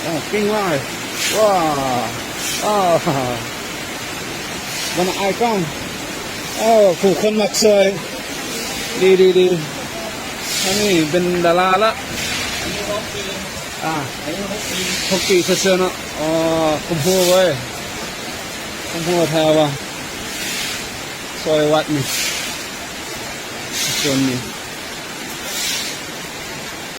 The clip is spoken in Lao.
ອ້າວ ປີ້ງວ່າຍ ວ້າ ອ້າວ ບັນອາຍກ້ອງ ເອີ ຜູ້ຄົນມັກຊ່ອຍ ດີໆໆ ອັນນີ້ເປັນດາລາລະ ອ່າ ຫົກປີ ເຊື່ອໆ ເນາະ ອໍ ຄຸມຮູ້ເວີຍ ຄຸມຮູ້ແທ້ວ່າ ຊ່ອຍວັດນີ້ ສ່ວນນີ້.